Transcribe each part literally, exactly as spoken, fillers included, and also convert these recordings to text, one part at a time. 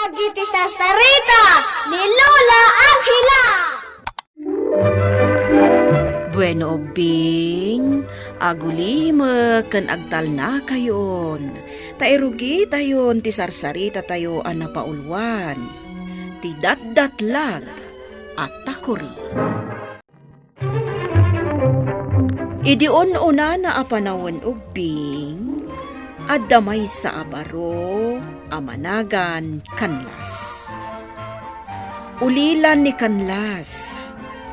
Dagiti sarsarita ni Lola Angela. Bueno, ubbing, agulimek ken agtalnakayon, ta irugitayon ti sarsarita tayo a napauluan, ti Datdatlag a Takuri. Idi un-unana a panawen, ubbing, adda maysa a baro a managan Kanlas. Ulilan ni Kanlas,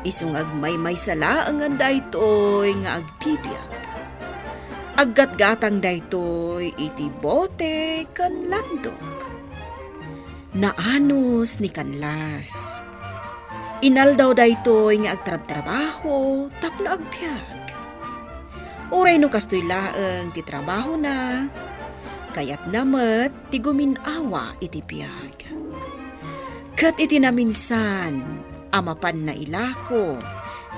isu nga agmaymaysa laengen daytoy nga agbibiag. Aggatgatang daytoy iti bote ken landok. Naanus ni Kanlas. Inaldaw daytoy nga agtrabtrabaho tapno agbiag. Uray no kastoy laeng ti trabahona, kayatna met ti gumin-awa iti biag. Ket iti naminsan a mapanna ilako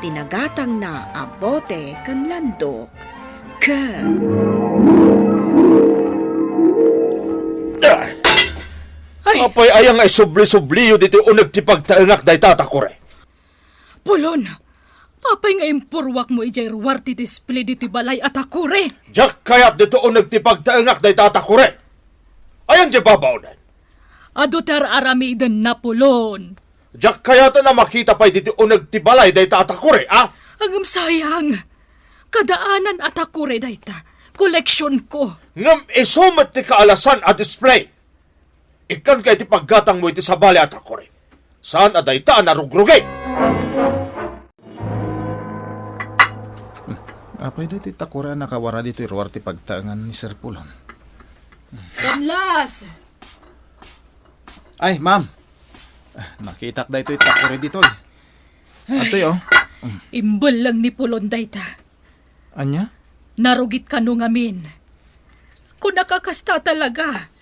ti nagatangna a bote ken landok, ket Ah! Ay! Apay aya nga isubli-subliyo ditoy uneg ti pagtaengak dayta a takuri? Pulon, apay nga impurwakmo idiay ruar ti display ditoy balay a takuri? Diak kayat ditoy uneg ti pagtaengak dayta a takuri. Ayan diay babaonen? Adu ti ar-aramidenna, Pulon. Diak kayaten a makita pay ditoy uneg ti balay dayta a takuri, a? Ngem sayang. Kadaanan a takuri dayta. Koleksionko. Ngem isu met ti kaalasan a display. Ikkanka iti paggatangmo iti sabali a takuri. Saan a dayta a narugrugit. Hmm. Apay daytoy takuri a nakawara ditoy ruar ti pagtaengan ni Sir Pulon? Kanlas! Ay, ma'am. Ah, nakitak daytoy takuri ditoy. Atoy, oh. Mm. Imbelleng ni Pulon dayta. Ania? Narugit kano ngamin. Kunaka kasta talaga.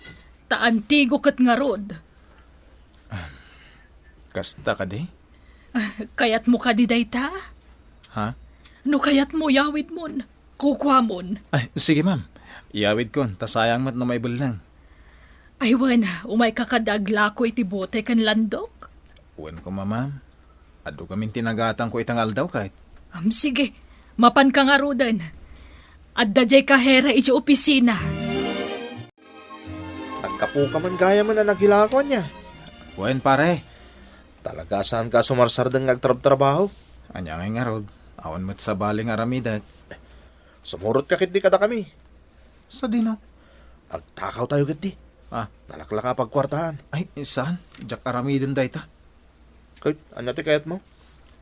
Ta antigo ket ngarud. Ah, kasta kadi? Ah, kayatmo kadi dayta? Ha? No kayatmo, yawidmon. Kukuamon. Ay, sige, ma'am. Iyawidkon, ta sayang met no maibelleng. Ay, wen, umayka kadi aglako iti bote ken landok? Wen koma, ma'am. Adu gamin ti nagatangko ita nga aldaw, ket. Am, sige. Mapanka ngaruden. Adda diay kahera iti opisina. Naggapuka man gayamen a nagilako, ania? Wen, pare. Talaga, saanka a sumarsardeng nga agtrabtrabaho? Ania ngay ngarud? Awan met sabali nga aramidek. Sumurotka ketdi kadakami. Sadino? Agtakawtayo ketdi. Ah. Nalaklaka a pagkuartaan. Ay, saan? Diak aramiden dayta. Ket, ania ti kayatmo?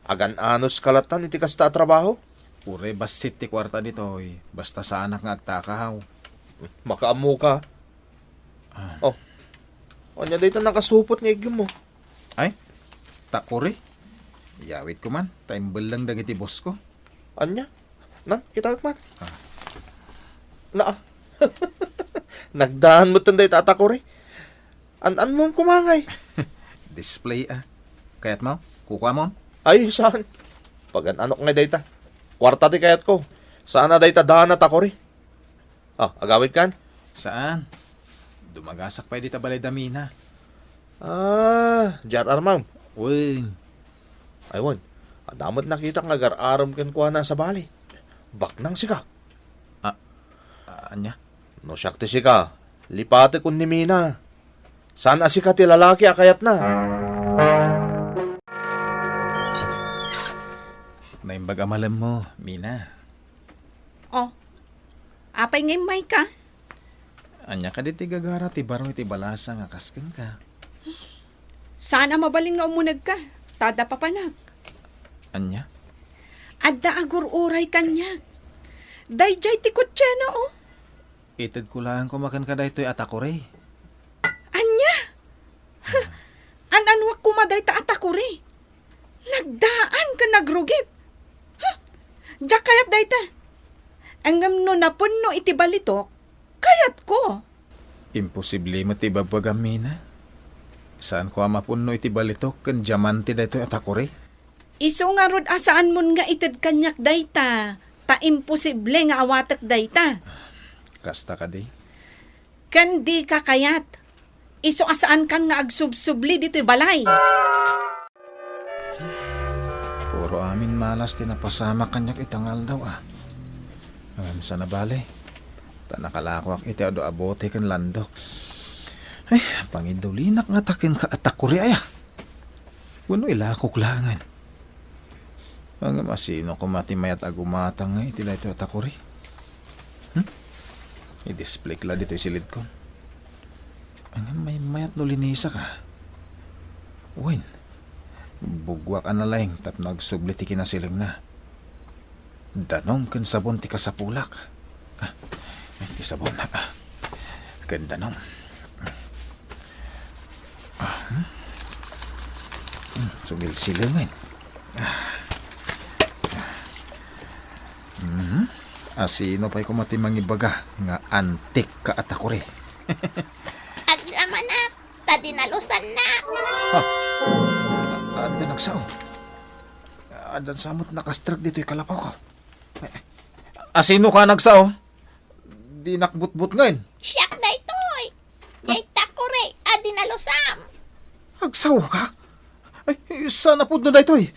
Agan-anos ka latta iti kasta a trabaho? Uray bassit ti kuarta ditoy, basta saanak nga agtakaw. Makaammoka. Ah. Oh. Ania dayta nakasupot nga iggimmo? Ay, takuri. Iyawidko man, ta imbelleng dagiti boss ko. Ania? Nan, kitaek man. Ah. Naa. Nagdaan metten dayta a takuri. An-anmom koma ngay? Display, ah. Kayatmo? Kukuamon? Ay, saan? Pagan-anok ngay dayta. Kuarta ti kayatko. Saan a dayta daan a takuri. Ah, agawidkan? Saan? Dumagasak pay dita balay da Mina. Ah, diay ar-armam? Wen. Ay, wen. Adda met nakitak nga agar-arem kenkuana a sabali. Baknang sika. Ah, ah, ania? No siak ti sika, lipatek ken ni Mina. Saan a sika ti lalaki a kayatna. Naimbag a malemmo, Mina. Oh, apay nga immayka? Ania kadi ti gagara ti baro iti balasa nga kas kenka? Saan a mabalin nga umunegka, ta adda papanak. Ania? Adda agur-uray kaniak. Daydiay ti kutsena, oh. Itedko laeng koma kenka daytoy a takuri. Ania? An-anuak koma dayta a takuri? Nagdaan ken nagrugit. Huh? Diak kayat dayta. Ngem no napunno iti balitok, kayatko. Imposible met ti ibagbagam, Mina. Saanko a mapunno iti balitok ken diamante daytoy a takuri. Isu ngarud a saanmon nga ited kaniak dayta, ta imposible nga awatek dayta. Kasta kadi? Ken dika kayat. Isu a saankan nga agsubsubli ditoy balay. Puro amin malas ti napasamak kaniak ita nga aldaw, a. Ngem saan a bale, ta nakalakoak iti adu a bote ken landok. Ay, pangidulinak ngata kenka a takuri aya. Wenno ilakok laengen. Ngem asino koma ti mayat a gumatang nga iti daytoy a takuri? Hmm? I-displayk la ditoy silidko. Ngem maymayat no linisak, a. Wen, buggoak a nalaing tapno agsubli ti kinasilingna. Danum ken sabon ti kasapulak. Ah, ay, ti sabon, ah. Ken danum. Ah, hmm? Hmm, sumilsilengen. Ah. Mhm. Asino pay koma ti mangibaga nga antik ka a takuri? Aglamanak, ta dinalusannak. Ha? Adda nagsao. Addan sa met nakastrek ditoy kalapawko. Asino ka nagsao? Dinak butbutngen. Siak daytoy. Jay takuri a dinalusam. Agsao ka? Ay, saan a pudno daytoy.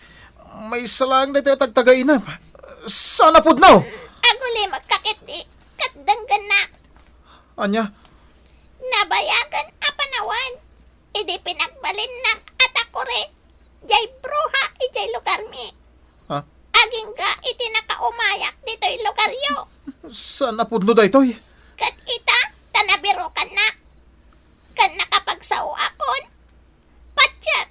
Maysa laeng daytoy a tagtagainep. Saan a pudno? Agulimot ka ketdi, ket denggennak. Ania? Nabayagen a panawen. Idi pinagbalinnak a takuri, jay bruha idiay lugarmi. Ha? Agingga iti nakaumayak ditoy lugaryo. Saan a pudno daytoy? Ket ita, ta nabirokannak. Ken nakapagsaoakon. Patiek,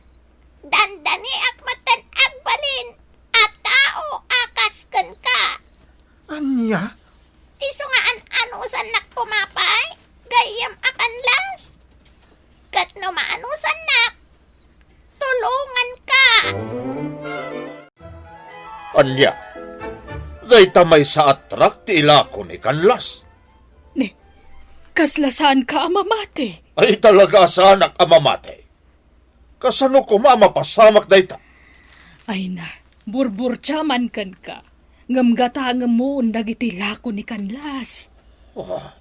dandaniak metten agbalin a tao a kas kenka. Ania? Isu nga an-anusannak koma pay, gayyem a kanlas. Ket no maanusannak, tulonganka. Ania? Dayta maysa a trak ti ilako ni Kanlas. Ni, kasla saanka a mamati? Ay, talaga a saanak a mamati. Kasano koma a mapasamak dayta? Ay na, burburtia man kenka. Ngem gatangemmo dagiti lako ni Kanlas. Ah,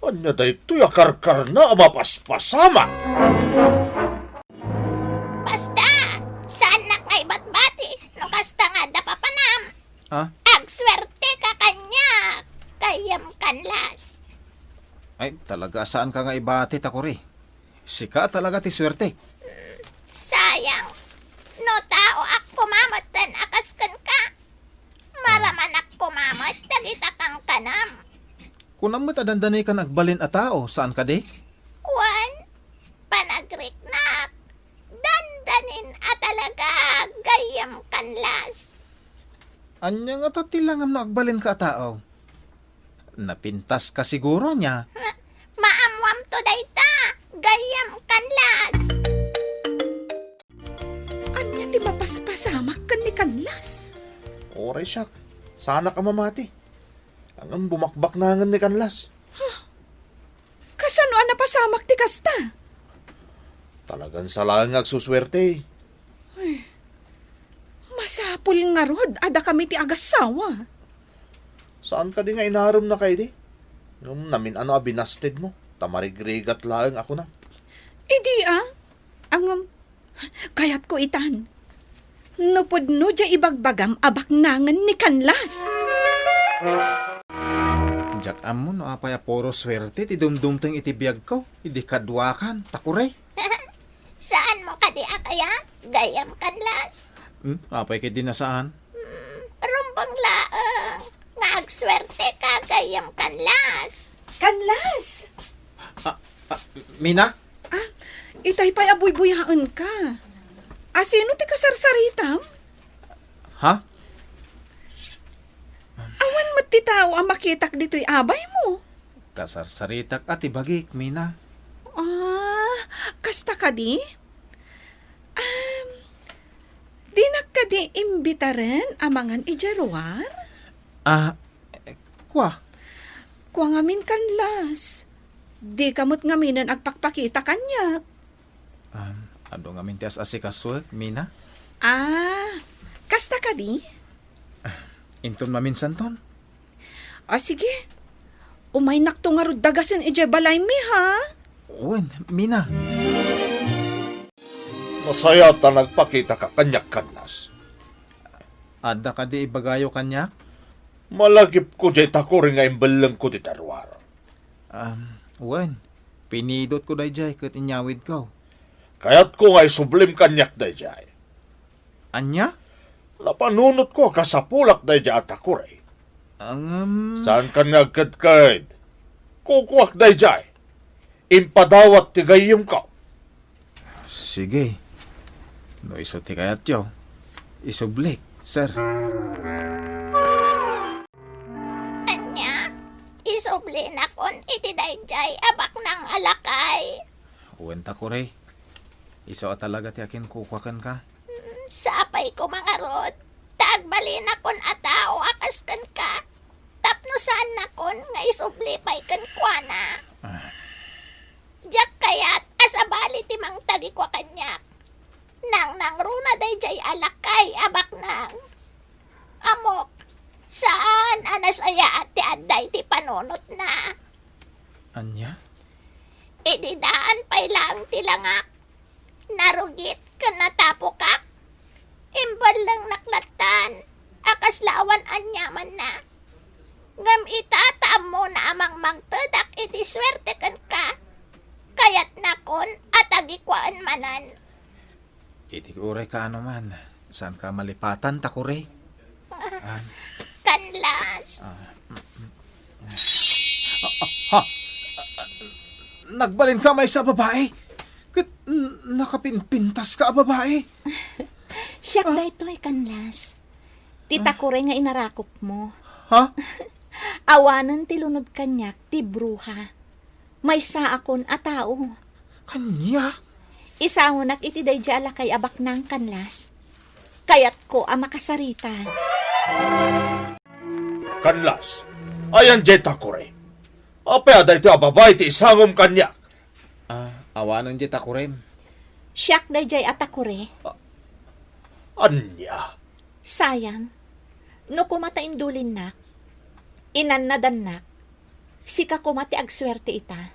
ania daytoy a karkarna a mapaspasamak? Basta, saannak nga ibatbati no kasta nga adda papanam. Ah? Agsuerte ka kaniak, gayyem Kanlas. Ay, talaga saanka nga ibati, takuri. Sika talaga ti suerte. Sayang. No taoak koma metten a kas kenka, maramanak koma met dagita kankanam. Kunam met a dandanikan agbalin a tao, saan kadi? Wen, panagriknak. Dandanin a talaga, gayyem Kanlas. Ania ngata ti langamno agbalinka a tao? Napintaska siguro, ania? Maammoamto dayta, gayyem Kanlas. Ania ti mapaspasamak ken ni Kanlas? Uray siak, saanak a mamati. Ngem bumakbaknangen ni Kanlas. Kasano a napasamak ti kasta? Talagan sa laeng nga agsusuerte. Ay, masapul ngarud a dakami ti agassawa. Saan kadi nga inaremnaka idi? Ngem namin-ano a binastedmo, ta marigrigat laeng a kunam. Idi a? Ngem, kayatko itan. No pudno diay ibagbagam a baknangen ni Kanlas. Diak ammo no apay a puro suerte ti dumdumteng iti biagko, idi kaduakan, takuri. Saanmo kadi a kayat, gayyem Kanlas? Hmm, apay ketdi a saan? Hmm, rumbeng laeng nga agsuerte ka, gayyem Kanlas. Kanlas! Ah, ah, Mina? Ah, itay pay a buybuyaenka. Asino ti kasarsaritam? Ha? Awan met ti tao a makitak ditoy abaymo. Kasarsaritak a ti bagik, Mina. Ah, kasta kadi? Um, dinak kadi imbitaren a mangan idiay ruar? Ah, kua? Kua ngamin, Kanlas. Dika met ngaminen agpakpakita kaniak. Um, adu ngamin ti as-asikasuek, Mina? Ah, kasta kadi? Inton maminsanton. O, sige. Umaynakto ngarud dagasen idiay balaymi, ha? Wen, Mina. Nasayaat ta nagpakitaka kaniak, Kanlas. Adda kadi ibagayo kaniak? Malagipko diay takuri nga imbellengko dita ruar. Um, wen, pinidotko daydiay ket inyawidko. Kayatko nga isublim kaniak daydiay. Ania? Napanunotko a kasapulak daydiay a takuri. Ngem saankan nga agkedked. Kukuak daydiay. Impadawat ti gayyemko. Sige. No isu ti kayatyo, isublik, sir. Ania? Isublinakon iti daydiay a baknang a lakay? Wen, takuri. Isu a talaga ti akinkukua kenka. Mm, sapay koma ngarud ta agbalinakon a tao a kas kenka tapno saannakon nga isubli pay kenkuana. Ah. Diak kayat a sabali ti mangtagikua kaniak. Nangnangruna daydiay a lakay a baknang. Ammok, saan a nasayaat ti adda iti panunotna. Ania? Idi daan pay laeng ti langak, narugit ken natapokak. Imbellengnak lattan a kasla awan aniamanna. Ngem ita ta ammona a mangmangtedak iti suerte kenka, kayatnakon a tagikuaen manen. Iti uray kaano man, saanka malipatan, takuri? Ah. Kanlas. Ah, mm, mm. Ah, ah, ha? Ah, ah, nagbalinka maysa a babai? Ket, n-, nakapinpintaska a babai? Siak daytoy, Kanlas. Ti takuri nga inarakupmo. Ha? Awanen ti lunod kaniak ti bruha. Maysaakon a tao. Ania? Isangonak iti daydiay a lakay a baknang, Kanlas. Kayatko a makasarita. Kanlas, ayan diay takuri. Apay a daytoy a babai ti isangom kaniak? Ah, awanen diay takurim. Siak daydiay a takuri. Ah, ania? Sayang, no koma ta indulinnak, inannadannak, sika koma ti agsuerte ita.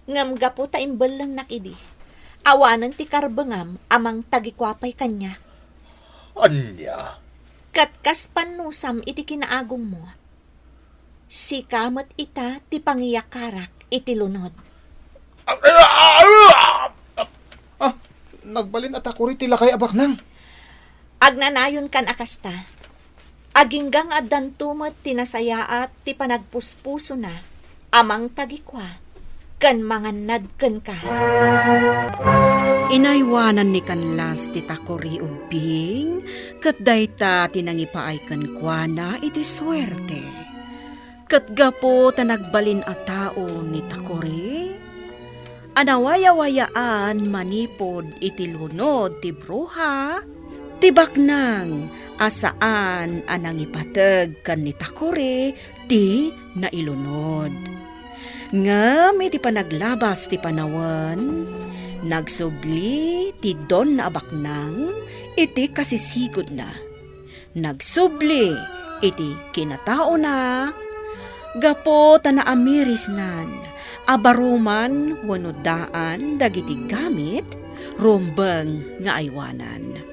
Ngem gapu ta imbellengnak idi, awanen ti karbengam a mangtagikua pay kaniak. Ania? Ket kas pannusam iti kinaagongmo, sika met ita ti pangiyakarak iti lunod. Ah, nagbalin a takuri ti lakay a baknang. Agnanayonkan a kasta. Agingga nga addanto met ti nasayaat ti panagpuspusona a mangtagikua ken mangannad kenka. Inaywanan ni Kanlas ti takuri ubbing, ket dayta ti nangipaay kenkuana iti suerte. Ket gapu ta nagbalin a tao ni takuri, a nawayawayaan manipud iti lunod ti bruha, ti baknang a saan a nangipateg ken ni takuri ti nailunod. Ngem iti panaglabas ti panawen, nagsubli ti don a baknang iti kasisigudna. Nagsubli iti kinataona gapu ta naamirisnan a baruman wenno daan dagiti gamit rumbeng nga aywanan.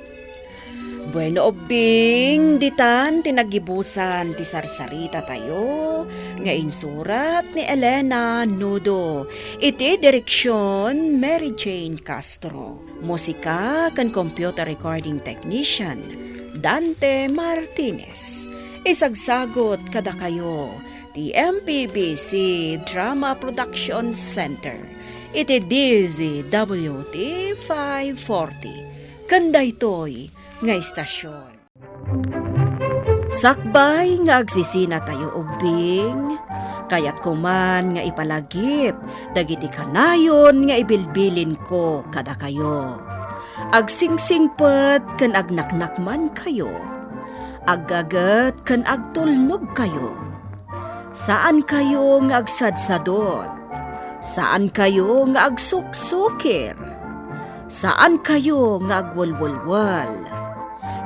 Bueno, ubbing, ditan ti naggibusan ti sarsaritatayo nga insurat ni Elena Nudo iti direksion Mary Jane Castro. Musika ken computer recording technician, Dante Martinez. Isagsagot kadakayo ti M P B C Drama Production Center iti D Z W T five forty. Ken daytoy nga istasyon. Sakbay nga agsisinatayo ubbing, kayatko man nga ipalagip dagiti kanayon nga ibilbilinko kadakayo. Agsingsingpet ken agnaknakmankayo. Aggaget ken agtulnogkayo. Saankayo nga agsadsadot. Saankayo nga agsuksukir. Saankayo nga agwelwelwel.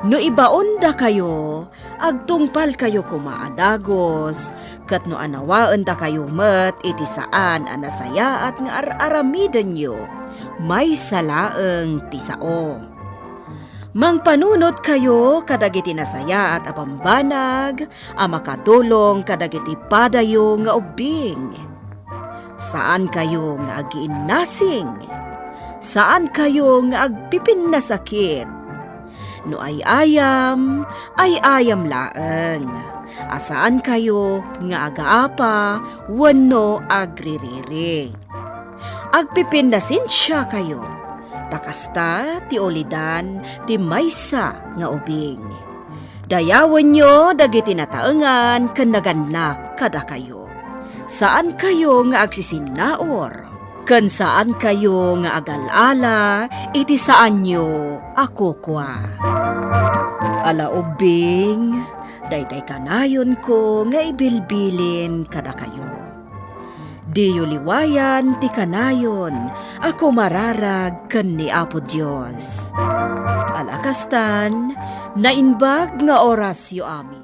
No ibaondakayo, agtungpalkayo koma a dagus, ket no anawaendakayo met iti saan a nasayaat nga ar-aramidenyo, maysa laeng ti sao. Mangpanunotkayo kadagiti nasayaat a bambanag a makatulong kadagiti padayo nga ubbing. Saankayo nga agiinnasing. Saankayo nga agpipinnasakit. No ay-ayam, ay-ayam laeng. A saankayo nga agaapa wenno agririri. Agpipinnasensiakayo, ta kasta ti ulidan ti maysa nga ubing. Dayawenyo dagiti nataengan ken nagannak kadakayo. Saankayo nga agsisinnaur, ken saankayo nga agal-ala iti saanyo a kukua. Ala ubbing, daytay kanayonko nga ibilbilin kadakayo. Diyo liwayan ti kanayon a kumararag ken ni Apo Dios. Ala kastan, naimbag nga orasyo amin.